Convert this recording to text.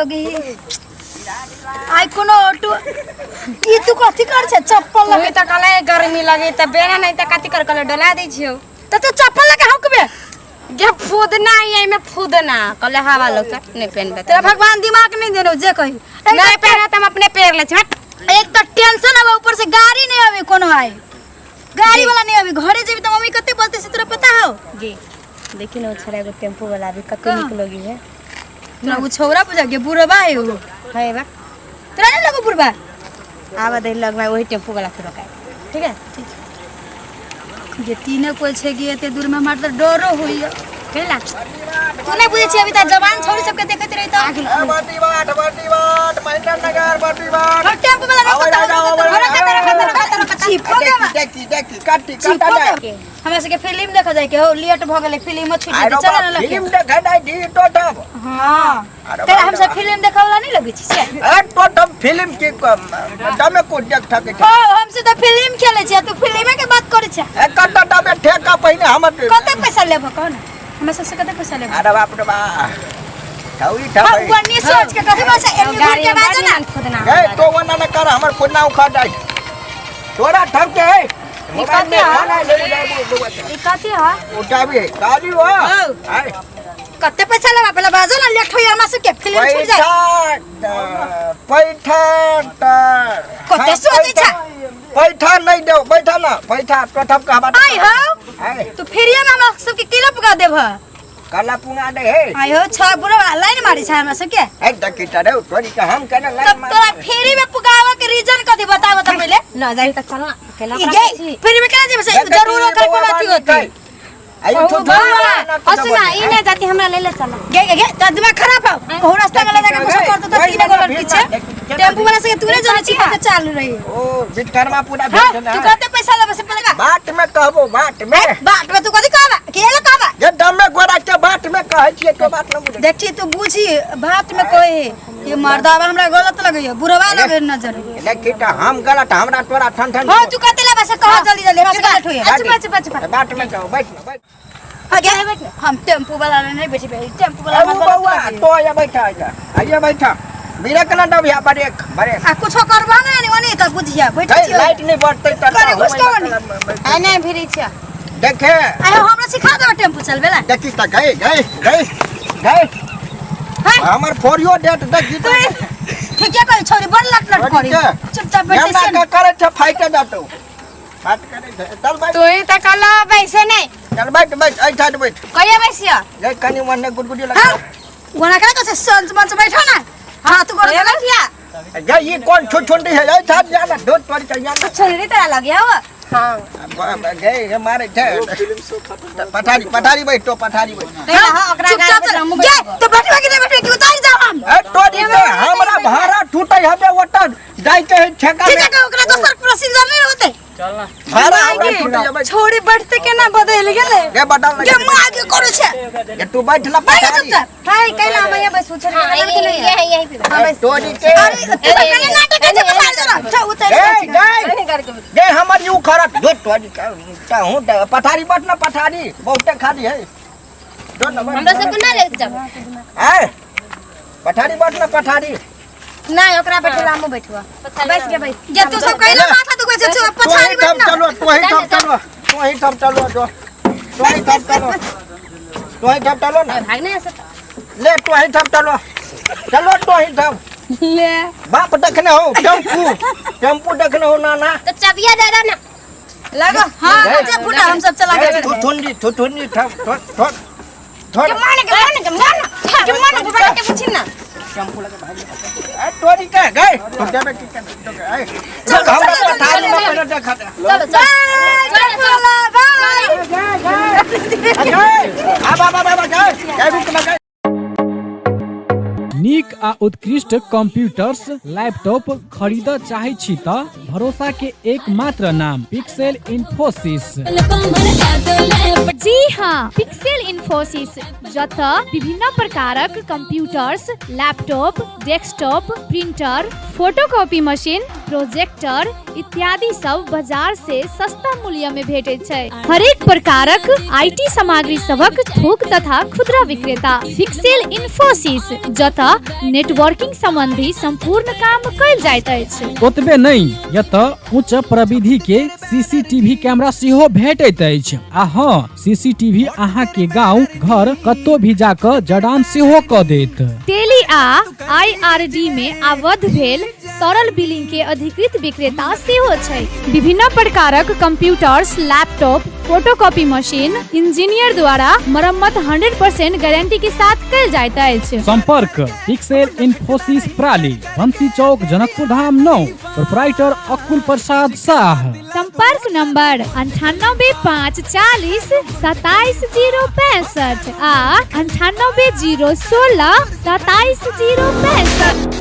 लगी आइ कोनो ऑटो ई तू कथी कर छे चप्पल तू लगे तऽ कहले गर्मी लगे तऽ बेना नहीं तऽ कथी कर कहले डोला दै छियौ। त तू चप्पल लगे हौकबे। गे फुदना एहिमे फुदना कहले हवा लगता नहीं पहनबे। तेरा भगवान दिमाग नहीं देनो जे कही नहीं पहना तऽ हम अपने पेर ले छी। हट। एक तो टेंशन आवे, ऊपर से गाड़ी नहीं आवे, कोनो आए गाड़ी वाला नहीं आवे। घरे जेबी त मम्मी कते बोलते से तोरा पता हो? जी देखी न, ओ छोरा एगो टेम्पू वाला भी कते कहाँ? नीक लगी है। तोरा उ छौरा बुझा के बुढ़बा है उ। है बा। तोरा नहीं लगो बुढ़बा? आवा दे लगवा वही टेम्पू वाला के रोकाए। ठीक है। जे तीने कोई छे कि एते दूर में हमरा त डरो होइया। केला तू नहीं बुझे छी, अभी त जवान छोरी सबके देखैत रही त बाटी बाट बाटी बाट महेंद्र नगर बाटी बाट। और टेम्पू वाला आवे, रोकता आवे, आवे, आवे, आवे। चिपको के बा। देखी देखी काटी चिपको काटा के हमरा सबके फिल्म देखा जाए के हो, लेट भ गेलै, फिल्म छूट आरो गेलै, चल बाप, न लगे। फिल्म देखे नहीं दी तो तब। हां। अरे तेरा बाप हम रे सब बाप। फिल्म देखा वाला नहीं लगै छी से? ए तो तब फिल्म के दमे को देख थके ओ हम से त फिल्म खेलै छी, तू फिल्मे के बात करै छै। ए कत दमे ठेका पहिने हमर। कते पैसा लेबो कह न, हमरा सबसे कते पैसा लेबो? अरे बाप रे बा, ठौरी हाँ, ठबै। वन्नी सोच के कथी बात छै, एन्नी घूर के बाजो ना। फुदना। ए तो वना न कर, हमर पुन्ना उखड़ जाय तोरा ठक के है मोबाइल में गाना ले जाबो बउआ। ई कथी ह? उठाबी गाड़ी हो। आय। कते पैसा लेबा पहले बाजो ना, लेट होई हमरा सबके, फिल्म छूट जाए। पैठा पैठा त कते सोचै छै? पैठा नहीं देव, बैठा ना पैठा तो ठप के हवा। आइ हो। आय। तू फ्रीए में हमरा सबके किलो पुगा देब? काला पुंगा दे हे। आइ हो, छ बुढ़वा लाइन मारी छै हमरा सबके। ए देखी त रे तोरी के हम केना लाइन तब तोरा फ्री में पुगावे के रीजन कथी बताब त पहिले? न जाई त चल ना केला। ई गे फ्री में केना जेबै से? जरूर ओकर कोनो अथी होतै। आई तो सुना ई नहीं जाती, हमरा ले ले चल। गे गे गे, तोरा दिमाग खराब हो, कहूँ रास्ता में ले जाके कुछ कर दो त तीन गो लड़की छै टेम्पू वाला से, तू नहीं जानै छी कते चालू रही। ओ विश्वकर्मा पूरा हाँ, भेट तू ना। कते पैसा लेबे से पहिले बा। बाट में कहबो बाट में। बाट में तू कथी कहबा? के ले कहबा? जे दमे गोरा के बाट में कहै छियै तो बात न बुझै। देखी तू बुझी बात में कहे ये मर्दावा हमरा गलत लगैया, बुढ़वा लगे नजर। देखी त हम गलत, हमरा तोरा ठन ठन। हाँ, तू कते लेबे से कह जल्दी जल्दी, हमरा से गलत होइया। चुप चुप चुप। बाट में कहो, बैठ ना बैठ। हाँ, गे, हम टेम्पू वाला नहीं बैठी, टेम्पू वाला अबू हमरा गलत बउआ लगैया। तो आया बैठा आजा आइए बैठा मेरा कना दबिया ब्रेक ब्रेक। आ कुछो करबा ना नहीं ओनी त बुझिया बैठे हे छियै। लाइट नहीं बढ़तै त करे घुस के ओनी। आ नहीं भिरी छ। देखे। आयो हमरा सिखा देबे टेम्पू चलबे ला। देखी त गए गए गए गए। हाय। हमर फोरियो डेट देखी त। ठीक है कही छोरी बड़ लट लट करी। चुपचाप बैठे हमरा से। का करे छ फाइटे जातो बात करे छ। चल बैठ। तू ही त कहला बैसे नहीं। चल बैठ बैठ ऐ साइड बैठ। कहिया बैसिया? गए कनी मने गुदगुदी लगा। हां ओना करा कसे संच मंच बैठो ना। हां तू कहिया कर बैसिया? गए ये कौन छुछुंडी है? ऐ साइड जा ना दूध तोड़ के जा ना। छोरी तोरा लगिया हो। हां। गए ये मारे छे पठारी पठारी बैठ तो पठारी बैठ। नहीं हां ओकरा चुपचाप गाड़ी चल। गे तो बैठबे कि नहीं बैठबे कि उतार जाओ हम? ए तोरी के हमरा भाड़ा टूटे हबे ओटा जाय के है ठेका ठीक में। है ओकरा दोसर पैसेंजर नहीं होते। भाड़ा हमरा टूटे हबे। छोरी बैठते केना बदल गेलै? गे बदल गे माँ के करै छै। गे तू बैठ ना बैठ पठारी। चुपचाप। हाय कैला हम यहाँ बैसू छोरी हाँ, के नहीं यही यही पे। ए तोरी के अरे तू तो कने नाटक करै छै, पसार जरा चल उतर। ए गए गे हमर you खरत दूध तोरी के हूं पठारी बैठ ना पठारी बहुते खाली है दो ना बैठ। हमरा सबके ना लेके जाबो। ए पठारी बैठ ना पठारी। नहीं ओकरा बैठला हम बैठुआ बैस के बैठ। जे तू सब कैला माथा दुखै छै, चुप पछाड़ी तोही बैठ ना। चलो तोही ठप चलो तोही ठप चलो जो तोही ठप चलो तोही ठप चलो ना। भागने से ले तोही ठप चलो चलो तोही ठप ले। बाप देखने हो टेम्पू टेम्पू देखने हो नाना। तो चाबिया दे दो ना। लगो हां जे फुटा हम सब चला के। थुथुंडी थुथुंडी ठप ठप ठप ठप। के मान के मान के मान के मान के बैठ के पूछी ना। टेम्पू लगे भाग ए तोरी के गए तो देबे की के तो ए चल, हमरा चल, पठारी चल, में पहले देखा दे। चलो चलो बाय चलो बाय। गए आ बाबा बाबा गए गए रुक ना गए। नीक आ उत्कृष्ट कंप्यूटर्स लैपटॉप खरीद चाहै छी त भरोसा के एकमात्र नाम पिक्सेल इन्फोसिस। जी हाँ, पिक्सेल इन्फोसिस, जतऽ विभिन्न प्रकारक computers, laptop, desktop, printer, photocopy machine, projector, इत्यादि सब बाजार से सस्ता मूल्य में भेटैत छै। हरेक प्रकारक IT सामग्री सभक थोक तथा खुदरा विक्रेता पिक्सेल इन्फोसिस, जतऽ नेटवर्किंग संबंधी संपूर्ण काम कयल जाइत अछि। ओतबे नहि, एतऽ उच्च प्रविधि के सीसीटीवी कैमरा सेहो भेटैत अछि। आ हँ, सीसीटीवी अहाँ के गांव घर कतौ भी जाकऽ जड़ान सेहो कऽ देत। टेली आ आईआरडी में आबद्ध भेल सरल बिलिंग के अधिकृत विक्रेता सेहो छै। विभिन्न प्रकारक computers, laptop, photocopy machine engineer द्वारा मरम्मत 100% गारंटी के साथ कयल जाइत अछि। संपर्क पिक्सेल इन्फोसिस प्राली, बंसी चौक, जनकपुर धाम 9, प्रोपराइटर अकुल प्रसाद शाह। संपर्क नंबर 98 5 40 27 0 65 आ 98 0 16 27 0 65।